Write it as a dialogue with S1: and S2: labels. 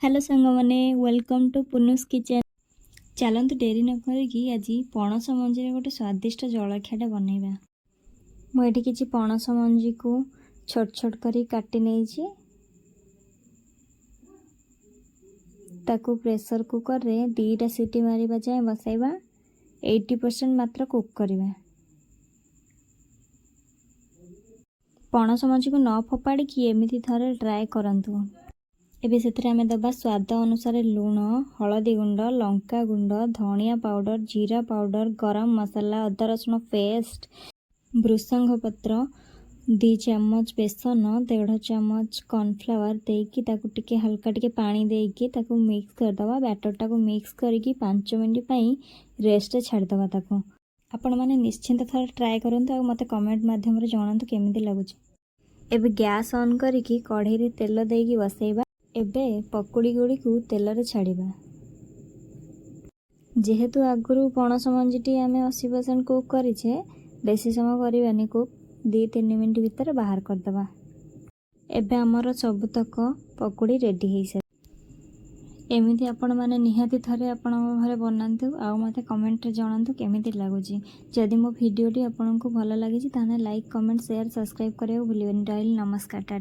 S1: Hello ସାଙ୍ଗମାନେ, welcome to Punu's Kitchen। ଚାଲନ୍ତୁ, ଡେରି ନ କରିକି ଆଜି ପଣସ ମଞ୍ଜିରେ ଗୋଟେ ସ୍ୱାଦିଷ୍ଟ ଜଳଖିଆଟା ବନେଇବା। ମୁଁ ଏଠି କିଛି ପଣସ ମଞ୍ଜିକୁ ଛୋଟ ଛୋଟ କରି କାଟି ନେଇଛି। ତାକୁ ପ୍ରେସର୍ କୁକର୍ରେ 2ଟା ସିଟି ମାରିବା ଯାଏଁ ବସାଇବା। 80% ମାତ୍ର କୁକ୍ କରିବା। ପଣସ ମଞ୍ଜିକୁ ନ ଫୋପାଡ଼ିକି ଏମିତି ଥରେ ଟ୍ରାଏ କରନ୍ତୁ। ଏବେ ସେଥିରେ ଆମେ ଦେବା ସ୍ୱାଦ ଅନୁସାରେ ଲୁଣ, ହଳଦୀ ଗୁଣ୍ଡ, ଲଙ୍କା ଗୁଣ୍ଡ, ଧନିଆ ପାଉଡ଼ର, ଜିରା ପାଉଡ଼ର, ଗରମ ମସଲା, ଅଦା ରସୁଣ ପେଷ୍ଟ, ଭୃସଙ୍ଗ ପତ୍ର, 2 ଚାମଚ ବେସନ, 1.5 ଚାମଚ କର୍ଣ୍ଣଫ୍ଲାୱାର ଦେଇକି ତାକୁ ଟିକେ ହାଲକା ଟିକେ ପାଣି ଦେଇକି ତାକୁ ମିକ୍ସ କରିଦେବା। ବ୍ୟାଟରଟାକୁ ମିକ୍ସ କରିକି 5 ମିନିଟ୍ ପାଇଁ ରେଷ୍ଟରେ ଛାଡ଼ିଦେବା ତାକୁ। ଆପଣମାନେ ନିଶ୍ଚିନ୍ତ ଥରେ ଟ୍ରାଏ କରନ୍ତୁ ଆଉ ମୋତେ କମେଣ୍ଟ ମାଧ୍ୟମରେ ଜଣାନ୍ତୁ କେମିତି ଲାଗୁଛି। ଏବେ ଗ୍ୟାସ୍ ଅନ୍ କରିକି କଢ଼େଇରେ ତେଲ ଦେଇକି ବସେଇବା। ଏବେ ପକୁଡ଼ି ଗୁଡ଼ିକୁ ତେଲରେ ଛାଡ଼ିବା। ଯେହେତୁ ଆଗରୁ ପଣସ ମଞ୍ଜିଟି ଆମେ 80% କୁକ୍ କରିଛେ, ବେଶୀ ସମୟ କରିବାନି କୁକ୍। 2-3 ମିନିଟ୍ ଭିତରେ ବାହାର କରିଦେବା। ଏବେ ଆମର ସବୁତକ ପକୁଡ଼ି ରେଡ଼ି ହେଇସାରି। ଏମିତି ଆପଣମାନେ ନିହାତି ଥରେ ଆପଣଙ୍କ ଘରେ ବନାନ୍ତୁ ଆଉ ମୋତେ କମେଣ୍ଟରେ ଜଣାନ୍ତୁ କେମିତି ଲାଗୁଛି। ଯଦି ମୋ ଭିଡ଼ିଓଟି ଆପଣଙ୍କୁ ଭଲ ଲାଗିଛି, ତାହେଲେ ଲାଇକ୍, କମେଣ୍ଟ, ସେୟାର, ସବସ୍କ୍ରାଇବ୍ କରିବାକୁ ଭୁଲିବେନି। ରହିଲି, ନମସ୍କାର, ଟାଟା।